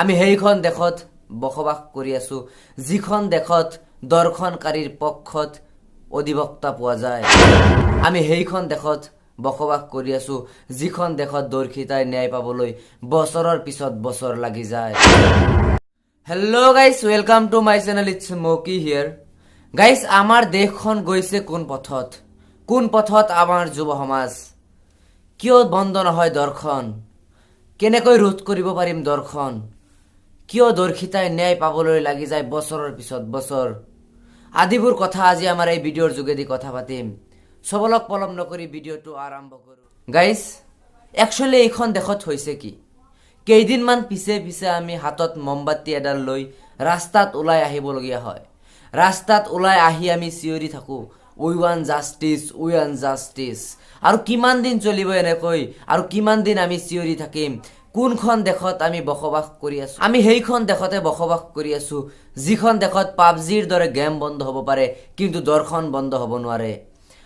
আমি সেইখন দেশত বসবাস কৰি আছো, যিখন দেশত দৰ্শনকাৰীৰ পক্ষত অধিবক্তা পোৱা যায়। আমি সেইখন দেশত বসবাস কৰি আছো, যিখন দেশত দৰ্শিতাই ন্যায় পাবলৈ বছৰৰ পিছত বছৰ লাগি যায়। Hello guys, welcome to my channel, it's Moki here. Guys, আমাৰ দেশখন গৈছে কোন পথত? কোন পথত আমাৰ যুৱ সমাজ? কিয় বন্ধ নহয় দৰ্শন? কেনেকৈ ৰোধ কৰিব পাৰিম দৰ্শন? কিয় দৰ্শিতাই ন্যায় পাবলৈ লাগি যায় বছৰৰ পিছত বছৰ? আদিবোৰ কথা আজি আমাৰ এই ভিডিঅ'ৰ যোগেদি কথা পাতিম। চ' বলক, পলম নকৰি ভিডিঅ'টো আৰম্ভ কৰোঁ। গাইজ, একচুৱেলি এইখন দেশত হৈছে কি? কেইদিনমান পিছে পিছে আমি হাতত মমবাতি এডাল লৈ ৰাস্তাত ওলাই আহিবলগীয়া হয়। ৰাস্তাত ওলাই আহি আমি চিঞৰি থাকোঁ, "We want justice, we want justice." আৰু কিমান দিন চলিব এনেকৈ? আৰু কিমান দিন আমি চিঞৰি থাকিম? কোনখন দেশত আমি বসবাস কৰি আছো? আমি সেইখন দেশতে বসবাস কৰি আছো, যিখন দেশত পাবজিৰ দৰে গেম বন্ধ হ'ব পাৰে, কিন্তু দৰ্শন বন্ধ হ'ব নোৱাৰে।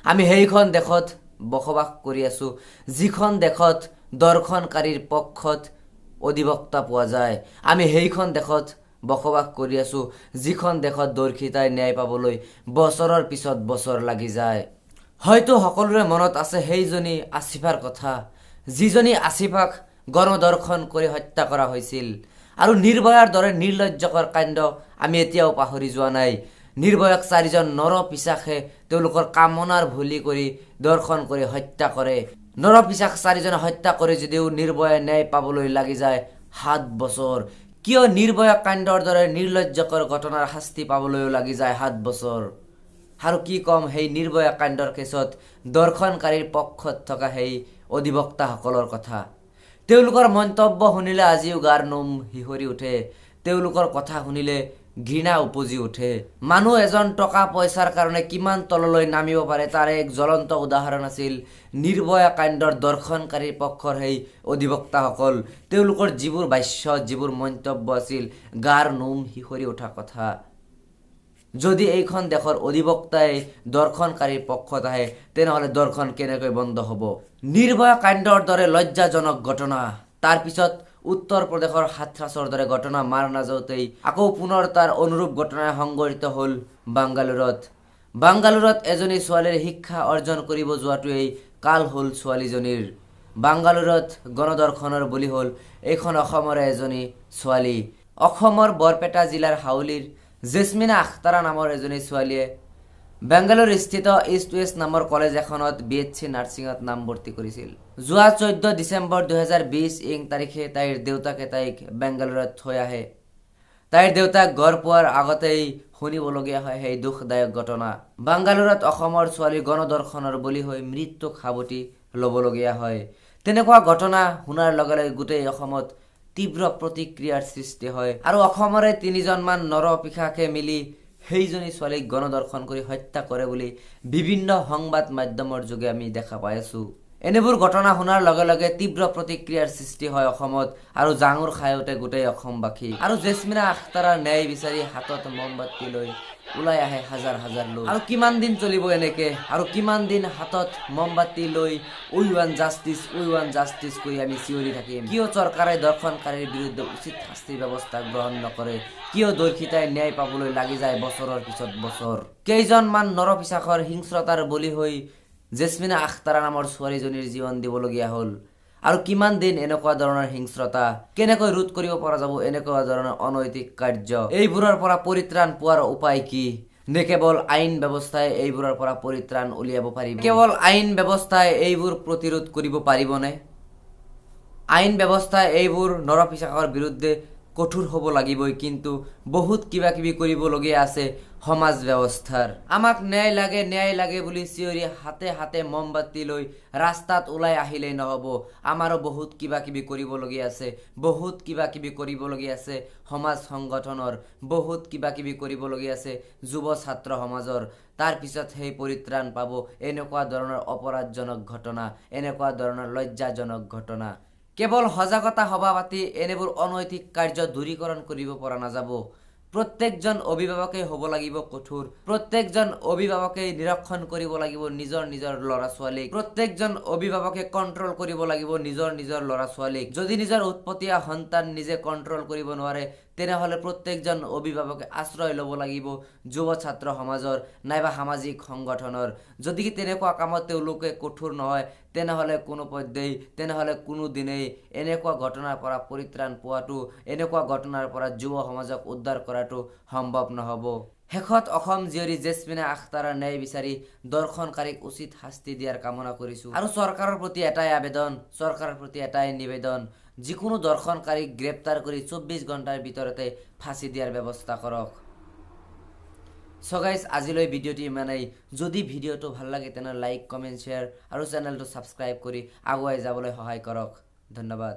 আমি সেইখন দেশত বসবাস কৰি আছো, যিখন দেশত দৰ্শনকাৰীৰ পক্ষত অধিবক্তা পোৱা যায়। আমি সেইখন দেশত বসবাস কৰি আছো, যিখন দেশত দৰ্শিতাই ন্যায় পাবলৈ বছৰৰ পিছত বছৰ লাগি যায়। হয়তো সকলোৰে মনত আছে সেইজনী আছিফাৰ কথা, যিজনী আছিফাক গণদৰ্শন কৰি হত্যা কৰা হৈছিল। আৰু নিৰ্ভয়াৰ দৰে নিৰ্লজ্জকৰ কাণ্ড আমি এতিয়াও পাহৰি যোৱা নাই। নিৰ্ভয়াক চাৰিজন নৰ পিশাচে তেওঁলোকৰ কামনাৰ বলি কৰি দৰ্শন কৰি হত্যা কৰে। নৰ পিশাচ চাৰিজনে হত্যা কৰে যদিও নিৰ্ভয়াই ন্যায় পাবলৈ লাগি যায় 7 বছৰ। কিয় নিৰ্ভয়া কাণ্ডৰ দৰে নিৰ্লজ্জকৰ ঘটনাৰ শাস্তি পাবলৈও লাগি যায় 7 বছৰ? আৰু কি ক'ম সেই নিৰ্ভয়া কাণ্ডৰ কেছত দৰ্শনকাৰীৰ পক্ষত থকা সেই অধিবক্তাসকলৰ কথা। তেওঁলোকৰ মন্তব্য শুনিলে আজিও গাৰ নোম শিহৰি উঠে। তেওঁলোকৰ কথা শুনিলে ঘৃণা উপজি উঠে। মানুহ এজন টকা পইচাৰ কাৰণে কিমান তললৈ নামিব পাৰে, তাৰ এক জ্বলন্ত উদাহৰণ আছিল নিৰ্ভয়া কাণ্ডৰ দৰ্শনকাৰীৰ পক্ষৰ সেই অধিবক্তাসকল। তেওঁলোকৰ যিবোৰ ভাষ্য, যিবোৰ মন্তব্য আছিল, গাৰ নোম শিহৰি উঠা কথা। যদি এইখন দেশৰ অধিবক্তাই দৰ্শনকাৰীৰ পক্ষত আহে, তেনেহ'লে দৰ্শন কেনেকৈ বন্ধ হ'ব? নিৰ্ভয়া কাণ্ডৰ দৰে লজ্জাজনক ঘটনা, তাৰপিছত উত্তৰ প্ৰদেশৰ হাথৰাছৰ দৰে ঘটনা মাৰ নাযাওঁতেই আকৌ পুনৰ তাৰ অনুৰূপ ঘটনাই সংঘটিত হ'ল বাংগালোৰত। বাংগালোৰত এজনী ছোৱালীৰ শিক্ষা অৰ্জন কৰিব যোৱাটোৱেই কাল হ'ল ছোৱালীজনীৰ। বাংগালোৰত গণদৰ্শনৰ বলি হ'ল এইখন অসমৰে এজনী ছোৱালী। অসমৰ বৰপেটা জিলাৰ হাউলিৰ জেছমিনা আখতাৰা নামৰ এজনী ছোৱালীয়ে বেংগালুৰু স্থিত ইষ্ট ৱেষ্ট নামৰ কলেজ এখনত বি.এছ.চি নাৰ্ছিঙত নামভৰ্তি কৰিছিল। যোৱা 14 ডিচেম্বৰ 2020 ইং তাৰিখে তাইৰ দেউতাকে তাইক বেংগালুৰুত থৈ আহে। তাইৰ দেউতাক ঘৰ পোৱাৰ আগতেই শুনিবলগীয়া হয় সেই দুখদায়ক ঘটনা। বাংগালোৰত অসমৰ ছোৱালী গণদৰ্শনৰ বলি হৈ মৃত্যুক সাৱটি ল'বলগীয়া হয়। তেনেকুৱা ঘটনা শুনাৰ লগে লগে গোটেই অসমত তীব্ৰ প্ৰতিক্ৰিয়াৰ সৃষ্টি হয় আৰু অসমৰে তিনিজনমান নৰপিশাচে মিলি সেইজনী ছোৱালীক গণদৰ্শন কৰি হত্যা কৰে বুলি বিভিন্ন সংবাদ মাধ্যমৰ যোগে আমি দেখা পাই আছো। এনেবোৰ ঘটনা শুনাৰ লগে লগে তীব্ৰ প্ৰতিক্ৰিয়াৰ সৃষ্টি হয় অসমত আৰু জাঙুৰ খাই উঠে গোটেই অসমবাসী। আৰু জেছমিনা আখতাৰৰ ন্যায় বিচাৰি হাতত মমবাতি লৈ ওলাই আহে হাজাৰ হাজাৰ লোক। আৰু কিমান দিন চলিব এনেকে? আৰু কিমান দিন হাতত মমবাতি লৈ "We want justice, we want justice" কৰি আমি চিঞৰি থাকিম? কিয় চৰকাৰে দৰ্শনকাৰীৰ বিৰুদ্ধে উচিত শাস্তিৰ ব্যৱস্থা গ্ৰহণ নকৰে? কিয় দৰ্শিতাই ন্যায় পাবলৈ লাগি যায় বছৰৰ পিছত বছৰ? কেইজনমান নৰপিশাচৰ হিংস্ৰতাৰ বলি হৈ জেছমিনা আখতাৰা নামৰ ছোৱালীজনীৰ জীৱন দিবলগীয়া হ'ল। আৰু কিমান দিন এনেকুৱা ধৰণৰ হিংস্ৰতা? কেনেকৈ ৰোধ কৰিব পৰা যাব এনেকুৱা ধৰণৰ অনৈতিক কাৰ্য? এইবোৰৰ পৰা পৰিত্ৰাণ পোৱাৰ উপায় কি? নে কেৱল আইন ব্যৱস্থাই এইবোৰৰ পৰা পৰিত্ৰাণ উলিয়াব পাৰিব? কেৱল আইন ব্যৱস্থাই এইবোৰ প্ৰতিৰোধ কৰিব পাৰিবনে? আইন ব্যৱস্থাই এইবোৰ নৰপিশাচৰ বিৰুদ্ধে কঠোৰ হ'ব লাগিবই, কিন্তু বহুত কিবা কিবি কৰিবলগীয়া আছে সমাজ ব্যৱস্থাৰ। আমাক ন্যায় লাগে, ন্যায় লাগে বুলি চিঞৰি হাতে হাতে মমবাতি লৈ ৰাস্তাত ওলাই আহিলেই নহ'ব। আমাৰো বহুত কিবা কিবি কৰিবলগীয়া আছে। বহুত কিবা কিবি কৰিবলগীয়া আছে সমাজ সংগঠনৰ, বহুত কিবা কিবি কৰিবলগীয়া আছে যুৱ ছাত্ৰ সমাজৰ। তাৰ পিছত সেই পৰিত্ৰাণ পাব এনেকুৱা ধৰণৰ অপৰাধজনক ঘটনা, এনেকুৱা ধৰণৰ লজ্জাজনক ঘটনা। কেৱল সজাগতা সভা পাতি এনেবোৰ অনৈতিক কাৰ্য দূৰীকৰণ কৰিব পৰা নাযাব। প্ৰত্যেকজন অভিভাৱকেই হ'ব লাগিব কঠোৰ, প্ৰত্যেকজন অভিভাৱকেই নিৰীক্ষণ কৰিব লাগিব নিজৰ নিজৰ ল'ৰা ছোৱালীক, প্ৰত্যেকজন অভিভাৱকে কণ্ট্ৰল কৰিব লাগিব নিজৰ নিজৰ ল'ৰা ছোৱালীক। যদি নিজৰ উৎপতীয়া সন্তান নিজে কণ্ট্ৰল কৰিব নোৱাৰে, তেনেহ'লে প্ৰত্যেকজন অভিভাৱকে আশ্ৰয় ল'ব লাগিব যুৱ ছাত্ৰ সমাজৰ নাইবা সামাজিক সংগঠনৰ। যদি তেনেকুৱা কামত তেওঁলোকে কঠোৰ নহয়, তেনেহ'লে কোনো পধ্যেই, তেনেহ'লে কোনো দিনেই এনেকুৱা ঘটনাৰ পৰা পৰিত্ৰাণ পোৱাটো, এনেকুৱা ঘটনাৰ পৰা যুৱ সমাজক উদ্ধাৰ কৰাটো সম্ভৱ নহ'ব। শেষত অসম জীয়ৰী জেছমিনা আখতাৰৰ ন্যায় বিচাৰি ধৰ্ষণকাৰীক উচিত শাস্তি দিয়াৰ কামনা কৰিছোঁ আৰু চৰকাৰৰ প্ৰতি এটাই আবেদন, চৰকাৰৰ প্ৰতি এটাই নিবেদন, যিকোনো ধৰ্ষণকাৰীক গ্ৰেপ্তাৰ কৰি 24 ঘণ্টাৰ ভিতৰতে ফাঁচি দিয়াৰ ব্যৱস্থা কৰক। চ' গাইজ, আজিলৈ ভিডিঅ'টো ইমানেই। যদি ভিডিঅ'টো ভাল লাগে, তেনেহ'লে লাইক, কমেণ্ট, শ্বেয়াৰ আৰু চেনেলটো ছাবস্ক্ৰাইব কৰি আগুৱাই যাবলৈ সহায় কৰক। ধন্যবাদ।